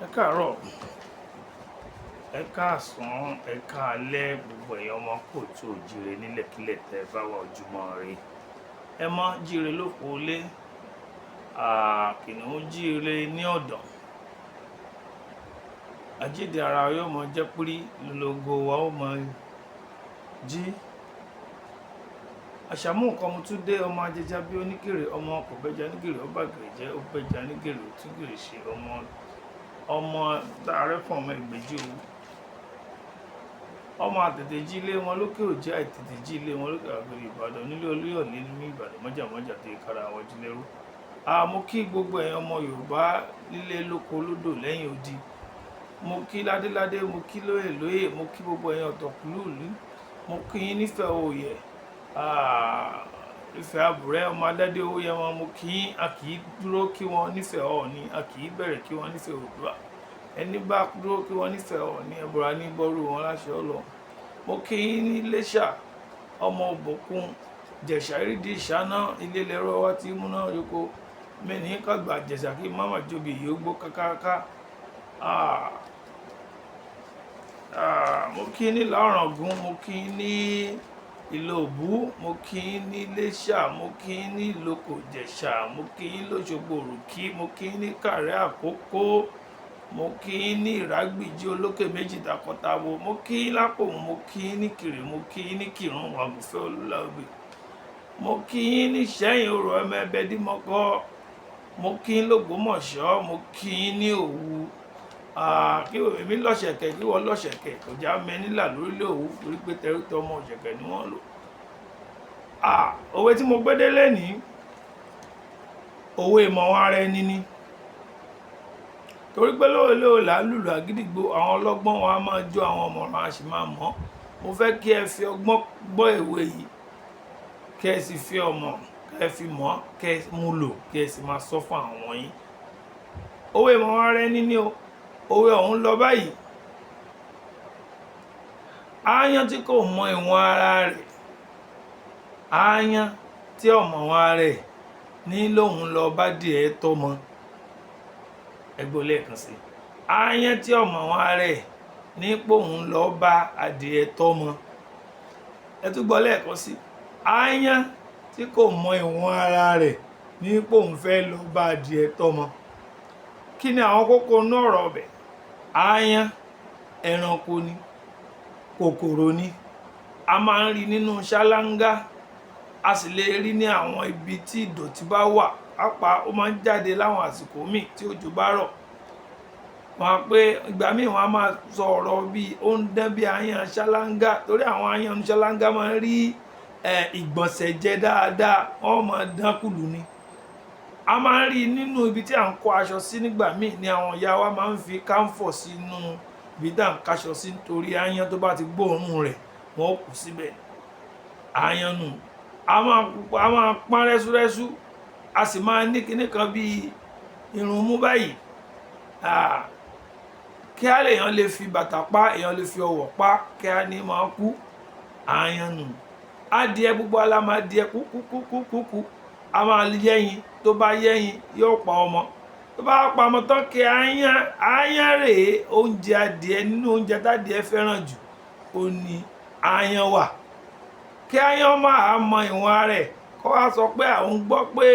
Ẹ káàárọ̀, ẹ káàsán, ẹ káalẹ́, gbogbo ẹ̀yin ọmọ káàárọ̀ oòjíire nílẹ̀kílẹ̀ tẹ́ ẹ bá wà. Ojúmọ́ ire. Ẹ mọ́ jíire lóko ilé, kìnìún jíire ní ọ̀dàn. Àjíǹde ara yóò mọ jẹ́ pírí, lógo wa ó mọ jí. Àṣàmú nǹkan mo tún dé, ọmọ ajẹja bí oníkèrè, ọmọ kò bẹja nígèrè, ó bàgèrè jẹ́, ó bẹja nígèrè, ó tún gèrè ṣe, ọmọ ọmọ tààrẹ fún ọmọ ìgbèjì owó, ọmọ àtètè jí ilé wọn lókè òjì, àìtètè jí ilé wọn lókè àgbèrè Ìbàdàn nílé Olúyọ̀lé ní Ìbàdàn mọ́jàmọ́jà tó kára àwọn jí lẹ́rú. Mo kí gbogbo ẹ̀yin ọmọ Yorùbá lílé lóko lódò lẹ́yìn odi. Mo kí ládéládé, mo kí lóyè lóyè, mo kí gbogbo ẹ̀yin ọ̀tọ̀kùlúùlú, mo kí yín nífẹ̀ẹ́ òye Ifẹ̀ àbúrẹ́ ọmọ aládé owó yẹn wọn. Mo kí yín. A kì í dúró kí wọ́n nífẹ̀ẹ́ Ọọ̀ni, a kì í bẹ̀rẹ̀ kí wọ́n nífẹ̀ẹ́ Oòduà. Ẹni bá dúró kí wọ́n nífẹ̀ẹ́ Ọọ̀ni, ẹ̀bùrà ní bọ́rú wọn láṣẹ Ọlọ́run. Mo kí yín ní Iléṣà, ọmọ òbòkun Jẹ̀ṣà ìrídìí ìṣáná ilé lẹ́rọ wa tí múná yoko mẹ́ni kàgbà Jẹ̀ṣà kí máma jobi yìí ó gbó kákáká. Mo kí yín ní Ìlá-Ọ̀ràngún, mo kí yín ní Ìlóbù, mo kí yín ní Iléṣà, mo kí yín ní Ìlókò Ìjẹ̀ṣà, mo kí yín lóṣogbo Òrùkí, mo kí yín ní Kàrẹ́ Àkókó, mo kí yín ní Ìrágbìjí olókè méjì takọtabo, mo kí yín Lápòmù, mo kí yín ní Kìrè, mo kí yín ní Kìrún Àgùnfẹ́ Olúláògbè, mo kí yín ní Ìṣẹ́yìn Orò ọmọ ẹbẹ dímọ́kọ́, mo kí yín lÓgbómọ̀ṣọ́, mo kí yín ní Òwu. Kí èmi lọ́ṣẹ̀kẹ̀, kí wọ́n lọ́ṣẹ̀kẹ̀, kò já mẹ́nílà lórílẹ̀ Òwu torí pé tẹrú tọmọ ọ̀ṣẹ̀kẹ̀ ni wọ́n lò. Òwe tí mo gbé délé ní òwe ìmọ̀ ara ẹni ni, torí pé lówe lówe là á lùlù àgídìgbo. Àwọn ọlọ́gbọ́n wọn á máa jó, àwọn ọ̀mọ̀ràn á sì máa mọ̀. Mo fẹ́ kí ẹ fi ọgbọ́n gbọ́ ìwé yìí, kí ẹ sì fi ọmọ kí ẹ fi mọ̀, kí ẹ mú lò, kí ẹ sì máa sọ fún àwọn yín. Òwe ìmọ̀ ara ẹni ni o. Òwe ọ̀hún lọ báyìí: Aáyán tí kò mọ ìwọ̀n ara rẹ̀, aáyán tí ò mọ̀ ìwọ̀n ara ẹ̀ ní lòun lọ bá adìẹ tọ́mọ. Ẹ gbọ́ lẹ́ẹ̀kan sí: aáyán tí ò mọ̀ ìwọ̀n ara ẹ̀ ní pòun lọ bá adìẹ tọ́mọ. Ẹ tún gbọ́ lẹ́ẹ̀kan sí: aáyán tí kò mọ ìwọ̀n ara rẹ̀ ní pòun fẹ́ lọ bá adìẹ tọ́mọ. Kí ni àwọn kókó inú ọ̀rọ̀ ọbẹ̀? Aáyán ẹranko ni, kòkòrò ni. A máa ń rí nínú ṣáláńgá, a sì lè rí ní àwọn ibi tí ìdọ̀tí bá wà. Pàápàá, ó máa ń jáde láwọn àsìkò míì tí òjò bá rọ̀. Wọ́n á pé ìgbà míì wọ́n á máa sọ ọ̀rọ̀ bí ó ń dán bí aáyán ṣáláńgá, torí àwọn aáyán ṣáláńgá máa ń rí ìgbọ̀nsẹ̀ jẹ dáadáa, wọ́n máa dán kùlù ni. A máa ń rí nínú ibi tí à ń kó aṣọ sí. Nígbà míì ni àwọn ìyá wa máa ń fi káńfọ̀ sínú ibi tí à ń káṣọ sí, nítorí aáyán tó bá ti gbóòórùn rẹ̀, wọ́n ó kú síbẹ̀. Aáyán nù. A máa pọ́n rẹ́súrẹ́sú, a sì máa ní kinní kan bíi irun mú báyìí. Kí á lè èèyàn lè fi bàtà pa, èèyàn lè fi ọwọ́ pa, kí á ní máa kú. Aáyán nù. Adìẹ, gbogbo wa la máa adìẹ kúkúkúkúkú. A máa yẹ́yin, tó bá yẹ́yin, yóò pa ọmọ. Tó bá pa ọmọ tán, kí aáyán, aáyán rèé oúnjẹ adìẹ. Nínú oúnjẹ tádìẹ fẹ́ràn jù, ó ní aáyán wà. Kí aáyán máa mọ ìwọ̀n ara ẹ̀, kó wá sọ pé àwọn gbọ́ pé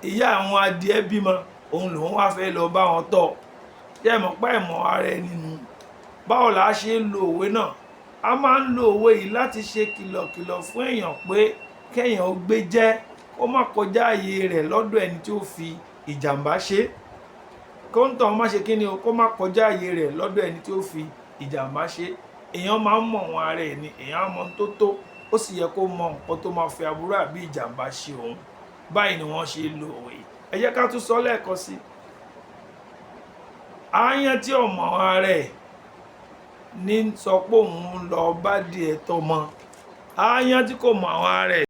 ìyá àwọn adìẹ bímọ, òun lòun wá fẹ́ lọ bá wọn tọ́. Ṣé ẹ mọ̀ pé ìmọ̀ ara ẹni nu? Báwo la ṣe ń lo òwe náà? A máa ń lo òwe yìí láti ṣe kìlọ̀kìlọ̀ fún èèyàn pé kéèyàn ó gbé jẹ́, kó má kọjá ààyè rẹ̀ lọ́dọ̀ ẹni tí ó fi ìjàmbá ṣe. Kó ń tàn má ṣe kí ni o, kó má kọjá ààyè rẹ̀ lọ́dọ̀ ẹni tí ó fi ìjàmbá ṣe. Èèyàn máa ń mọ̀ wọn ara ẹ̀ ni, èèyàn á mọ ohun tó tó, ó sì yẹ kó mọ nǹkan tó máa fi aburú àbí ìjàmbá ṣe òun. Báyìí ni wọ́n ṣe lo òwe. Ẹ jẹ́ ká tún sọ lẹ́ẹ̀kan sí: aáyán tí ò mọ̀ ara ẹ̀ ní sọ pé òun lọ bá adìẹ tọ́mọ. Aáyán tí kò mọ̀ àwọn ara ẹ̀.